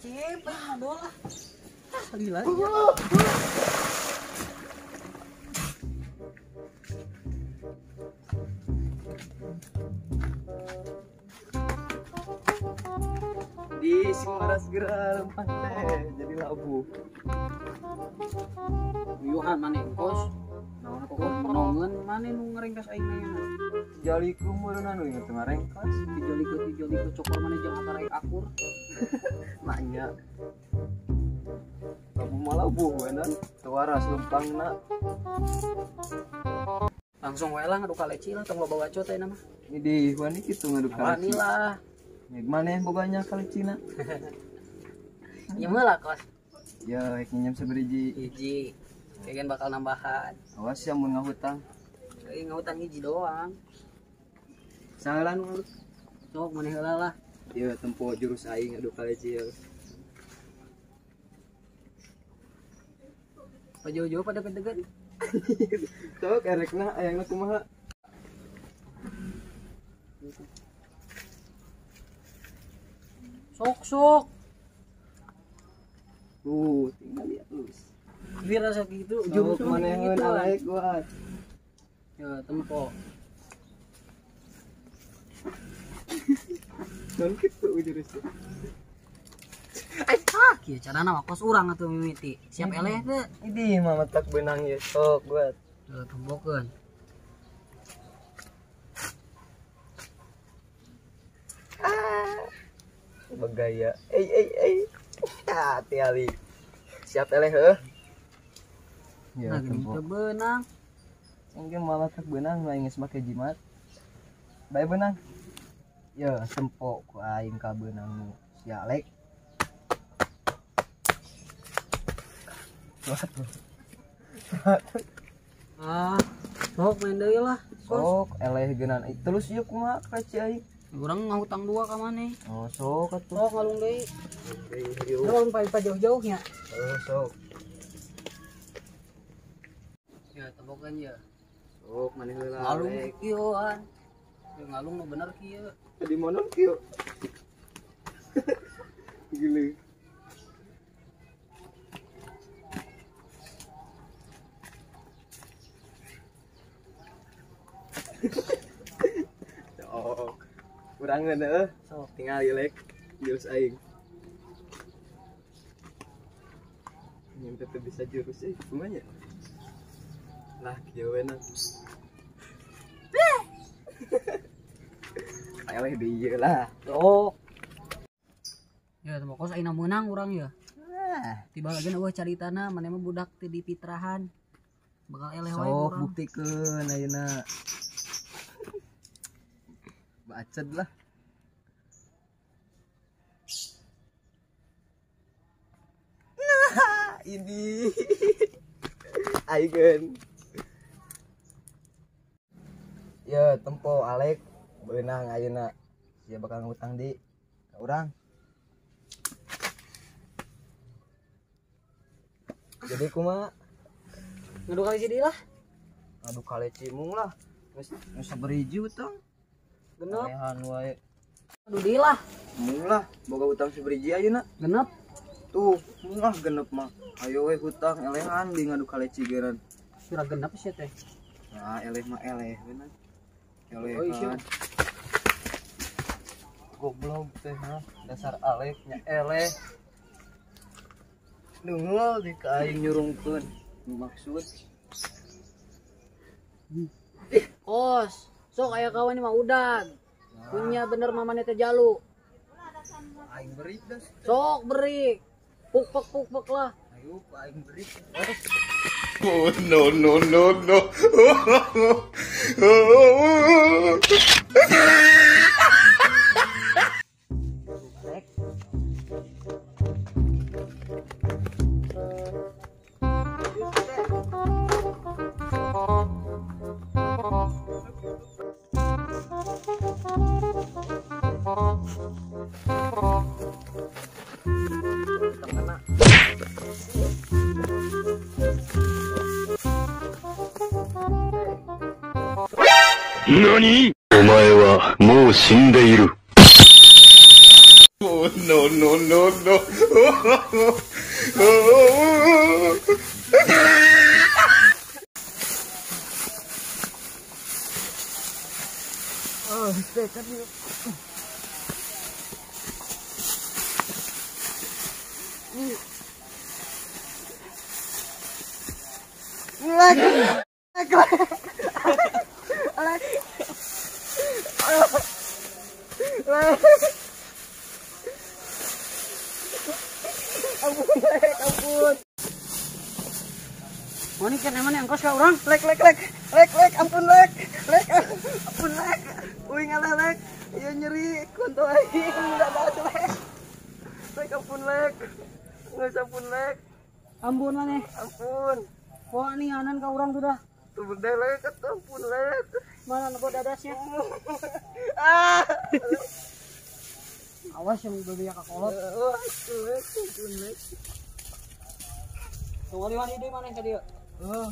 Cep, aing lah. Ah, lila. Di sing waras geura lempang teh jadi labuh. Uyuhan maneh kos. Naon kok nongen maneh nu ngarengkas aing na. Jaliku meureunna nu inget ngarengkas. Dijoliku cokor maneh jeung akar aing akur. Nanya. Labuh mah labuh we nan. Teu waras lempangna. Langsung wae lah ngadu kaleci lah tong loba bacot ayeuna mah. Ini wani kitu ngadu kaleci. Wani lah. Maneh boganya kalecina. Nyem lah kos. Ya, rek nyinyem saberiji. Hiji. Kayaknya bakal nambahan. Awas ya mun ngahutang. Euy ngahutang hiji doang. Saheula nu. Sok maneh heula lah. Ieu tempo jurus aing adu kaleci ieu. Jauh-jauh pada kedegan. Sok erekna ayangna kumaha? Sok-sok. Tinggal lihat terus. Biar rasa gitu, jurus mana yang alek buat. Ya, tempo. Non kitu jurusnya. Ai, ah, kieu carana mah kos urang atuh mimiti. Siap eleh teu? Ini mah matak benang ye, sok buat. Tuh, tempokeun. Begaya. Eh. Hati-hati. Siap eleh heuh. Ya, nah, tempo. Benang. Engke malah tak benang aing geus make jimat. Bae benang. Ya, tempo ku aing ka benang nu si Alek. Ah, sok main deui lah. Sok eleh geunan. Terus ieu kumaha kaleci aing? Urang ngahutang dua ka maneh. Oh, sok atuh. Sok ngalung deui. Ngalung paling jauh-jauhnya. Oh, sok. Ya, tempokeun ya. Sok maneh heula. Ngalung kieuan. Ya ngalung nu bener kieu. Di monon kieu. Gile. Sok. Kurang heuh. Sok tinggal ilek jurus aing. Nyampe teu bisa jurus euy, kumaha nya? Lah kieu we na. Eleh deui ieu lah. Sok. Ya tempo kos aing meunang urang ya. Tiba lagi eueuh caritana maneh mah budak teu dipitrahan. Bakal eleh wae urang. Sok buktikeun ayeuna. Bacet lah. Nah, ini aing. Ya, tempo Alek beunang ayeuna. Sia bakal ngutang di ka urang. Jadi kumaha? Ngadu kaleci deui lah. Ngadu kaleci mung lah. Geus saberiji utang. Genep. Alehan wae. Aduh deui lah. Mung lah, boga utang saberiji ayeuna. Genep. Tuh, mung ah genep mah. Ayo we hutang elehan di ngadu kaleci geuran. Surah genep sia teh. Nah, eleh mah eleh bener. Eleh. Oh, iya. Goblok teh ha, dasar alek nya eleh. Nungul di ka aing nyurungkeun. Maksud. Kos. Sok aya kawan mah udag. Punya bener mamane teh jalu. Aing berik das. Sok berik. Puk pek lah. Ayo aing berik. Oh no no no no. 何？お前はもう死んでいる。Oh Oh no no no no. Oh, dekat yuk. Lek, lek, lek, lek, ampun, lek, ampun. Mau nih kan emang angkos ka urang? Lek, lek, lek, lek, lek, ampun, lek, lek, ampun, lek. Uing alah, lek, iya nyeri, kunto aing, enggak bahas, lek. Lek, ampun, lek, nggak ampun, lek. Ampun mana? Ampun. Wah, ini anan ka urang sudah. Tuh berde lek, ampun lek. Mana nempo dadasnya? Ah. Awas yang berbeda kakolot. Wah, lek, ampun lek. Tunggu wani deui maneh ka dieu. Oh.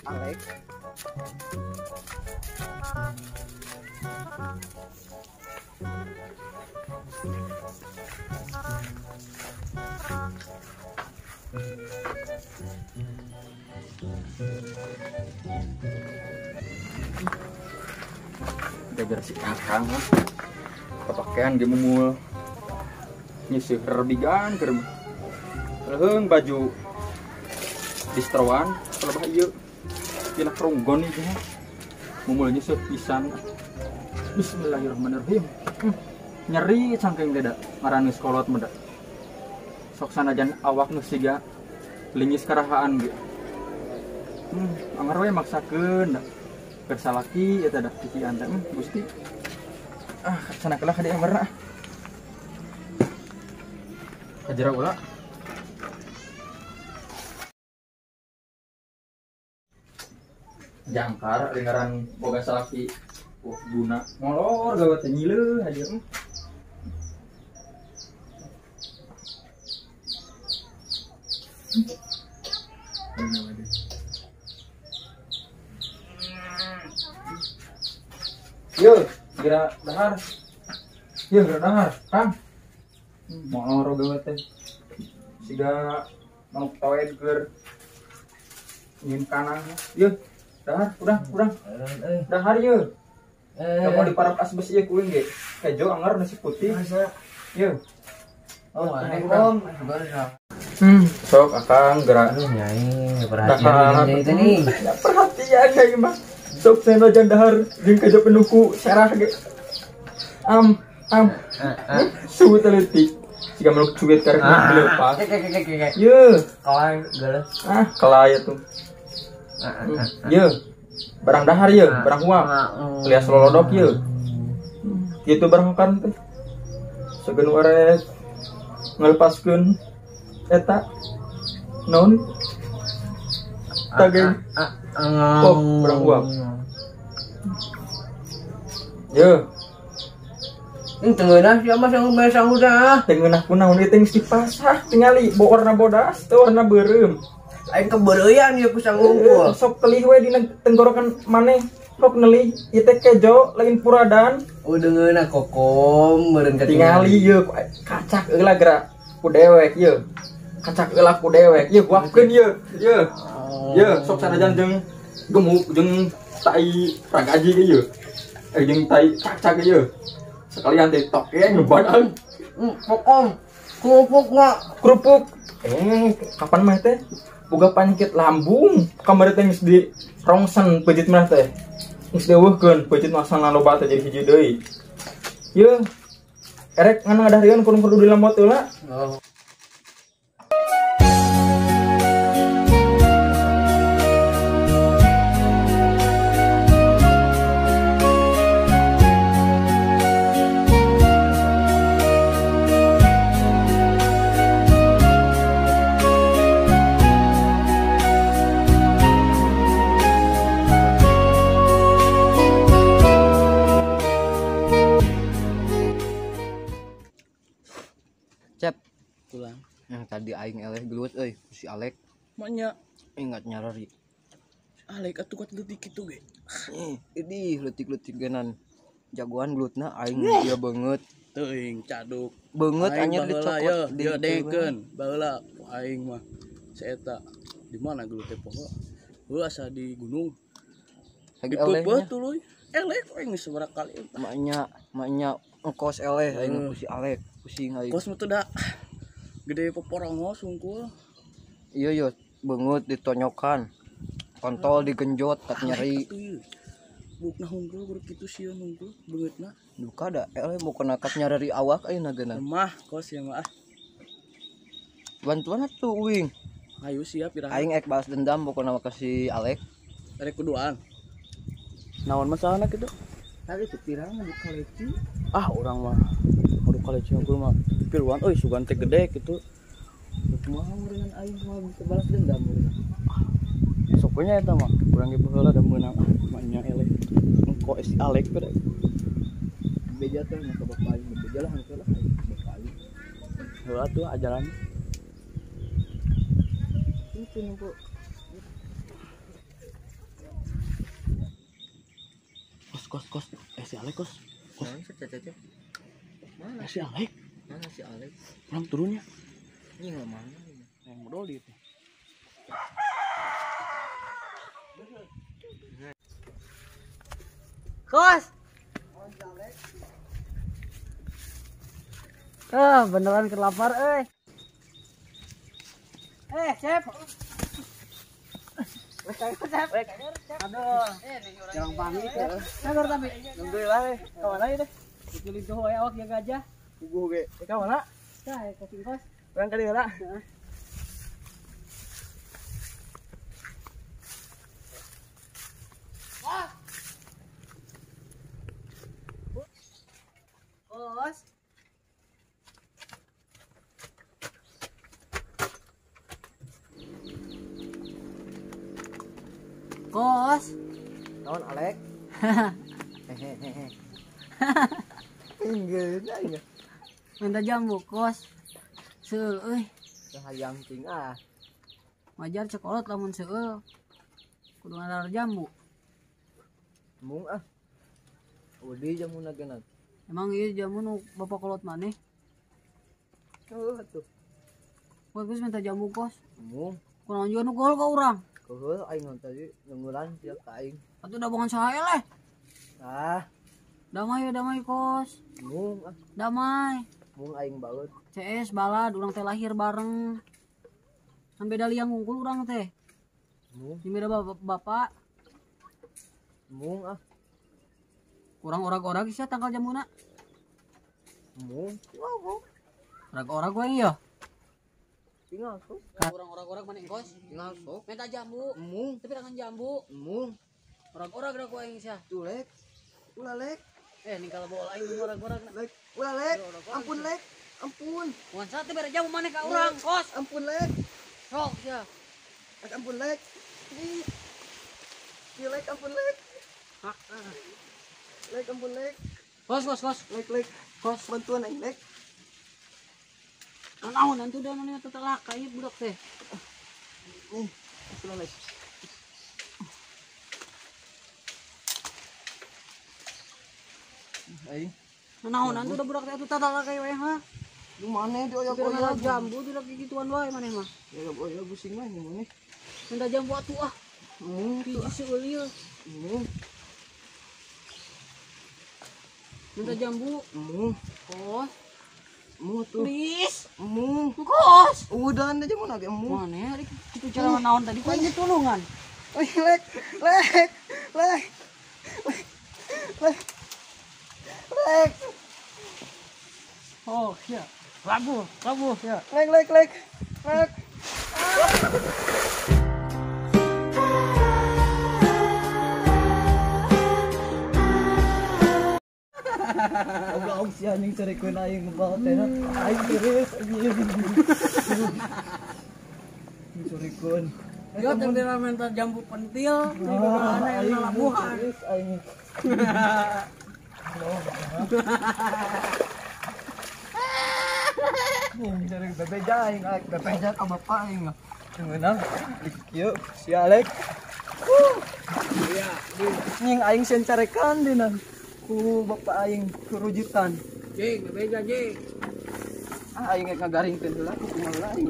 Alek. Gara-gara si kakang kepakean ge mumul nyisih rebigan keur leuheung baju distroan pelebah ieu tina kerunggon ieu mumul nyisih pisan. Bismillahirrahmanirrahim. Nyeri cangkeng teh da ngaran geus kolot mah da. Sok sanajan awak nu siga lingis karahaan ge. Anggar we maksakeun da. Keur salaki eta da pikian teh Gusti. Ah, sana kelah ka dieu warna. Kajera ulah. Jangkar dengaran boga salaki. Wah, guna molor gawe teh nyileuh aja. Yo, geura dahar. Yo, geura dahar, Kang. Molor gawe teh. Siga mau toed keur ngin kanan. Yo, dahar, udah. Dahar yo. Kamu di parap asbes ieu kuing ge. Kejo anger nasi putih. Yo. Oh, om. Sok akang gerak nyai perhatian itu nih. Ya perhatian kayak mah. Sok sanajan dahar jeung kejo penuku serah ge. Am am. Suwe teliti. Siga meluk cuit karek leupas. Ye. Kelai geuleuh. Ah, kelai atuh. Ye. Barang dahar ye, barang uang. Lias lolodok ye. Kitu barang kan teh. Segen warek ngalepaskeun eta naon? Tage. Oh, barang uang. Ye. Ini tengeunah sia mah sangu bae sangu dah. Tengeunah kunaon ieu teh geus dipasah tingali bo warna bodas teu warna beureum. Aing kebereuyan ieu ku sangu unggul. Sok telih we dina tenggorokan maneh. Sok nelih ieu teh kejo lain puradan. Oh deungeunah kokom meureun ka tingali ieu kacak heula geura ku dewek ieu. Kacak heula ku dewek ieu guapkeun ieu. Ieu. Ieu sok sanajan jeung gemuk jeung tai ragaji ge ieu. Jeung tai cakcak ieu. Sekalian teh tok ye nyebaran. Kokom. Kerupuk mah. Kerupuk. Kapan mah teh? Boga penyakit lambung. Kamari teh geus di rongsen peuncit mah teh. Geus dieuweuhkeun peuncit mah asal loba teh jadi hiji deui. Yeuh. Erek ngan ngadaharian kudu kudu dilemot heula. Oh. Pulang. Yang tadi aing eleh gelut euy si Alek. Manya ingat nyarari. Alek atuh kat leutik kitu ge. Idih leutik-leutik genan. Jagoan gelutna aing dia beungeut. Teuing caduk. Beungeut anjir dicokot di dengkeun. Baheula aing mah si eta di mana gelut teh poho. Heuh asa di gunung. Di peupeut tuluy. Elek aing geus sabaraha kali. Maknya engkos eleh aing ku si Alek, pusing aing. Kos mah teu da gede poporongos hungkul. Iya yo beungeut ditonyokan. Kontol digenjot kat nyeri. Bukna hungkul kudu kitu sieun hungkul beungeutna. Duka da eleh mukena kat nyareri awak ayeuna geuna. Mah kos ya mah. Bantuan atuh uing. Ayo siap iraha. Aing ek balas dendam pokona ka si Alek. Arek kuduan. Naon masalahna kitu? Tadi teu pirang ngadu kaleci. Ah urang mah ngadu kaleci hungkul mah piluan euy sugan teh gede kitu. Kumaha meureunnan aing kumaha bisa balas dendam meureunna. Soknya eta mah urang ge baheula da meunang ah mah nya eleh. Engko si Alek beda. Beja teh mah ka bapak aing beja lah hangkeul lah aing bapak aing. Heula tuh ajaran. Itu nunggu. Kos kos. Si Alek kos. Kos. Mana si Alek? Mana si Alek? Urang turunnya. Ini nggak mana. Yang modal itu. Kos. Ah, beneran kelapar euy. Cep. Aduh. Jangan pamit ya. Sabar tapi. Alhamdulillah eh. Ka mana ieu teh? Dipilih tuh we awak ya gajah. Puguh ge. Ka mana? Tah, ka kos. Urang ka dieu heula. Heeh. Kos. Kos. Naon Alek? Hehehe. Enggeus aing. Minta jambu kos. Seul euy. Hayang ting ah. Wajar cekolot lamun seul. Kudu ngadar jambu. Mung ah. Udi jamuna geunat. Emang ieu jamu nu bapak kolot maneh? Heuh atuh. Bagus minta jambu kos. Mung. Kunaon juga nu gol ka urang. Heuh aing tadi nunggulan sia ka aing. Atuh dabogan saha eleh. Ah. Damai damai kos. Mung ah. Damai. Mung aing balut. CS balad urang teh lahir bareng. Kan beda liang ngungkul urang teh. Mung. Jeung beda bapak. Mung ah. Kurang orag-orag sia tangkal jambuna. Mung. Wow. Orag-orag we ieu. Tinggal sok. Kurang orag-orag mana kos? Tinggal sok. Minta jambu. Mung. Tapi tangan jambu. Mung. Orag-orag da ku aing sia. Tuh lek. Ulah lek. Ninggal bola aing orag-orag. Lek. Ulah lek. Ampun lek. Ampun. Wan sate bere jambu maneh ka urang kos. Ampun lek. Sok sia. Lek ampun lek. Ih. Lek ampun lek. Hah. Lek ampun lek. Kos kos kos. Lek lek. Kos bantuan aing lek. Naon nanti udah nanya tetelak ieu budak teh. Nih, ampun lek. Aing. Naon nanti udah budak teh atuh tetelak we ha. Lu maneh dioyak-oyak jambu tidak gituan wae maneh mah. Ya pusing mah maneh. Minta jambu atuh ah. Mung hiji seueul ieu. Mung. Minta jambu. Mung. Kos. Mung tuh. Please. Mung. Kos. Udah aja mau nage mung. Maneh ari kitu cara naon tadi ku aing ditulungan. Oi lek lek lek. Lek. Lek. Oh, ya. Labuh, labuh ya. Lek lek lek. Lek. Goblok si anjing cerikeun aing ngebal teh. Aing serius anjing. Cerikeun. Yo teh minta jambu pentil, di mana yang labuhan. Serius aing. Cari bebeja aing, bebeja ka bapak aing. Ngeunang kieu si Alek. Iya, Nying aing sieun carekan dina ku bapak aing kerujutan. Jing, bebeja jing. Ah aing rek ngagaringkeun heula ku kumaha heula aing.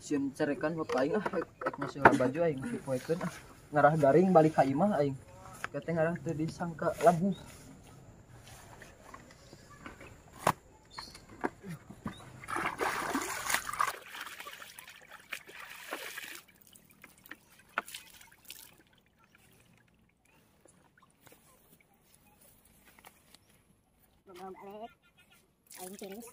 Sieun carekan bapak aing ah rek masih baju aing dipoekeun ah. Ngarah garing balik ka imah aing. Kate ngarah teu disangka labuh. Balik aing tiris.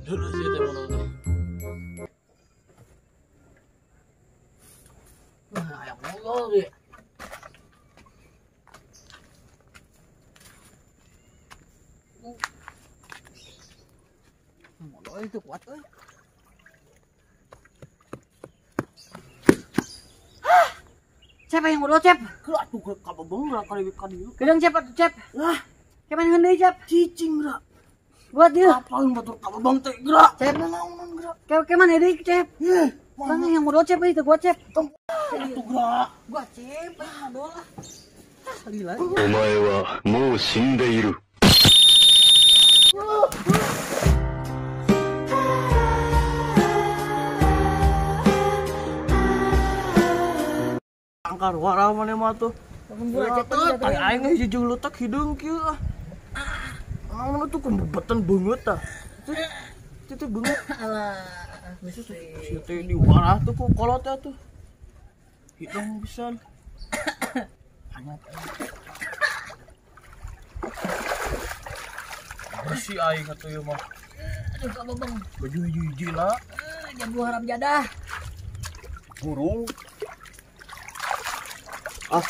Dulu sih teh mono teh. Wah, ayam ngobrol dia. Modal itu kuat euy. Cep yang modal cep. Kelah tuh kabebeng lah kali ka dieu. Gedang cep atuh cep. Lah, Cep yang deui cep. cicing gerak. Buat dia. Apain batur kabebeng teh gerak. Cep. Naonan gerak. Kayak mana deui cep? Ih, Bang yang modal cep euy teu kuat cep. atuh gerak. Gua cep yang modal lah. Ah, lila. お前はもう死んでいる。 Angkar warah maneh mah tuh. Tai aing ge hiji letak hideung kieu ah. Naon tuh kebebetan beungeut tah. Itu beungeut. Alah. Si teh diwarah tuh ku kolot teh tuh. Hideung pisan. Hangat. Bersih aing atuh ieu mah. Aduh kabebeng. Baju hiji-hiji lah. Jago haram jadah. Burung. Ah.